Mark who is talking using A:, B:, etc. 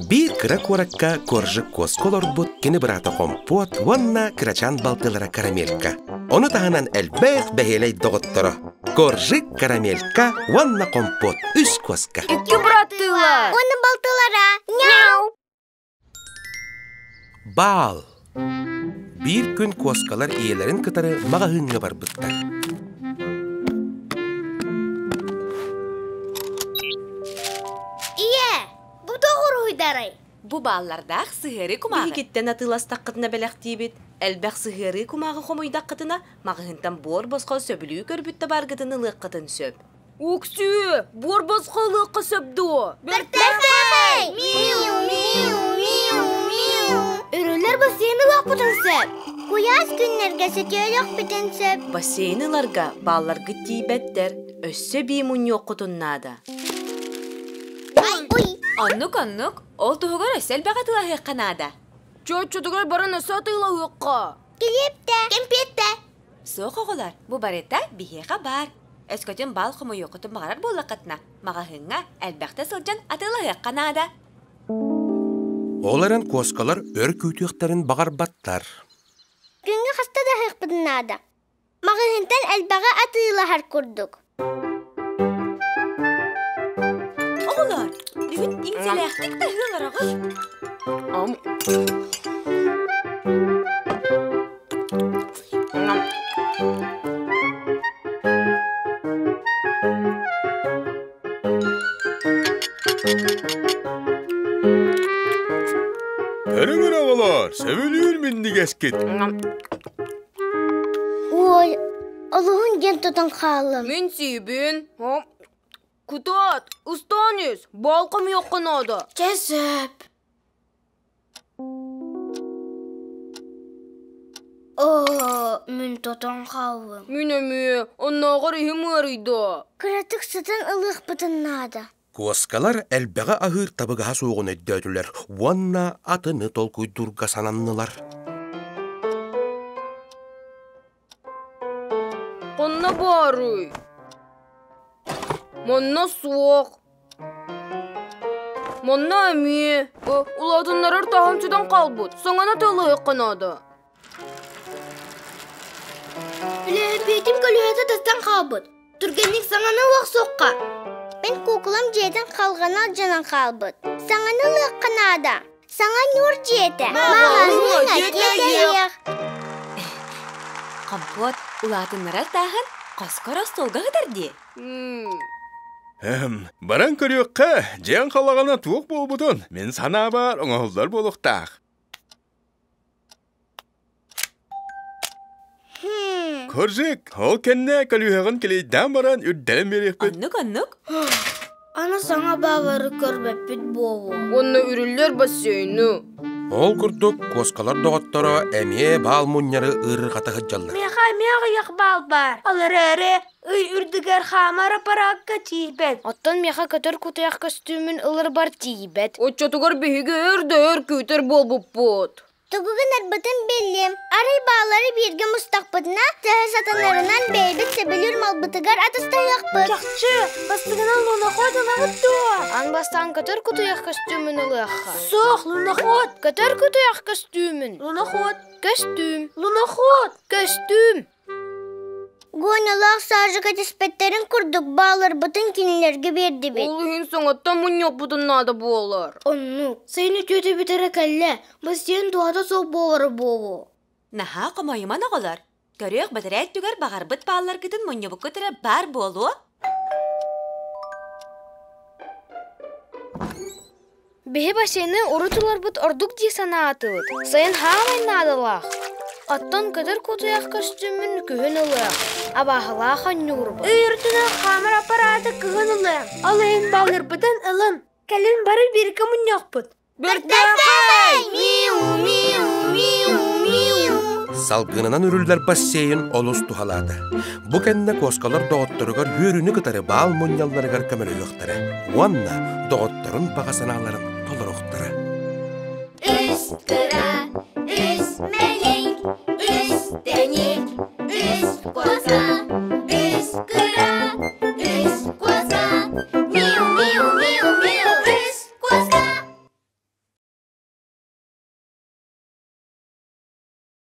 A: Биир кыра куоракка Коржик куоска олорбут кини быраата Хомпуот уонна кырачаан балтылара Карамелька. Ону таһынан элбэх бэһиэлэй доҕотторо Коржик, Карамелька уонна Хомпуот үс куоска.
B: Икки быраттыылар.
C: Уонна балтылара. Няу!
A: Баал. Биир күн куоскалар ийэлэрин кытары маҕаһыыҥҥа барбыттар.
C: Ийэ, бу тоҕо уруһуйдарай?
D: Бу бааллардаах сыһыарыы кумааҕы.
E: Биһигиттэн атыыластаххытына бэлэхтиибит. Элбэх сыһыарыы кумааҕы хомуйдаххытына, маҕаһыынтан буор босхо сөбүлүү көрбүт табааргытын ылыаххытын сөп.
B: Үксүү, буор босхо ылыахха сөп дуо?
C: Бэртээхэй! Миу, миу, миу, миу. Өрөлөр бассейн ылыахпытын сөп. Куйаас күннэргэ сөтүөлүөхпүтүн сөп.
E: Бассейн ыларга баалларгыт тиийбэттэр, өссө бии мунньуоххутун наада.
C: Ой!
D: Оннук-оннук, ол туһугар өссө элбэх атыылаһыахха наада.
B: Чоччутугар баран өссө атыылаһыахха.
C: Килиэптэ, кэмпиэттэ.
D: Суох оҕолор, бу барыта биһиэхэ баар. Өскөтүн баал хомуйуоххутун баҕарар буоллаххытына, маҕаһыыҥҥа элбэхтэ сылдьан атыылаһыахха наада.
A: Ол эрэн куоскалар өр күүтүөхтэрин баҕарбаттар.
C: Күҥҥэ хаста да аһыахпытын наада. Маҕаһыынтан элбэҕи атыылаһар курдук.
D: Оҕолор, бүгүн иҥсэлээхтик таһыалараҕыт.
F: Көрүҥүн оҕолор, сөбүлүүр минньигэскит.
C: Ой, олуһун диэн тутан хааллым.
B: Мин сиибин. Кутаат, устаан ис, баал хомуйуохха наада.
C: Чэ сөп. Оо, мин тотон хааллым.
B: Мин эмиэ, оннооҕор иһим ыарыйда.
C: Кыратык сытан ылыахпытын наада.
A: Куоскалар элбэҕи аһыыр табыгаһа суоҕун өйдөөтүлэр уонна атыны толкуйдуурга сананнылар.
B: Ханна баарый? Манна суох. Манна эмиэ. Улаатыннарар таһым сүтэн хаалбыт. Саҥаны тылыахха наада.
C: Үлэһиппиэтим көлүөһэтэ тастан хаалбыт. Түргэнник саҥаны ылыахсуохха. Мин куукулам дьиэтин халҕана алдьанан хаалбыт. Саҥаны ылыахха наада. Саҥа ньуур дьиэтэ. Маҕаһыыҥҥа тиэтэйиэх.
D: Компот улаатыннарар тааһын хоскор остуолга сытар дии.
F: Баран көрүөххэ, дьиэҥ халаҕана туох буолбутун мин санаабар оҥоһуллар буолуохтаах. Кырдьык, ол кэннэ көлүөһэҕин килийдээн баран үрдэрэн биэриэхпит.
D: Оннук-оннук.
C: Аны саҥа баалары көрбөппүт буолуо.
B: Уонна үрүллэр бассейны.
A: Ол курдук, куоскалар доҕотторо эмиэ баал мунньары ыарырҕата сылдьаллар.
G: Миэхэ эмиэ аҕыйах баал баар. Ол эрээри ый үрдүгэр хаамар аппараакка тиийбэт.
H: Оттон миэхэ көтөр кутуйах көстүүмүн ыларбар тиийбэт.
B: Оччотугар биһиги өр да өр күүтэр буолбуппут.
C: Тугу гынарбытын биллим. Арай баалары бииргэ мустахпытына, төһө сатанарынан бэйэбит сөбүлүүр малбытыгар атастаһыахпыт.
G: Чахчы, бастыгынан луноход ылабыт дуо?
H: Аан бастаан көтөр кутуйах көстүүмүн ылыахха.
G: Суох, луноход!
H: Көтөр кутуйах көстүүмүн.
G: Луноход!
H: Көстүүм.
G: Луноход!
H: Көстүүм.
C: Гонялаах саажыка түспэттэрин курдук бааларбытын кинилэргэ биэрдибит.
B: Ол иһин саҥаттан мунньуохпутун наада буолар.
G: Оннук. Сайын үтүөтэ бүтэрэ кэллэ. Бассейн туһата суох буолара буолуо.
D: Наһаа хомойуман оҕолор. Көрүөх бэтэрээ өттүгэр баҕарбыт баалларгытын мунньубуккут эрэ баар буолуо.
H: Биһи бассейны урут ыларбыт ордук дии санаатыбыт. Сайын хаамай наадалаах. Оттон көтөр кутуйах көстүүмүн күһүн ылыах, абааһылаах онньуурбут.
G: Ый үрдүнэн хаамар аппарааты кыһын ылыам. Ол иһин баллырбытын ылын. Кэлин бары бииргэ мунньуохпут.
C: Бэртээхэй! Миу, миу, миу, миу.
A: Салгынынан үрүллэр бассейн олус туһалаата. Бу кэннэ куоскалар доҕотторугар үөрүүнү кытары баал мунньалларыгар көмөлөһүөхтэрэ уонна доҕотторун баҕа санааларын толоруохтара.
C: Үс кыра, үс мэлик, үс тэник, үс куоска.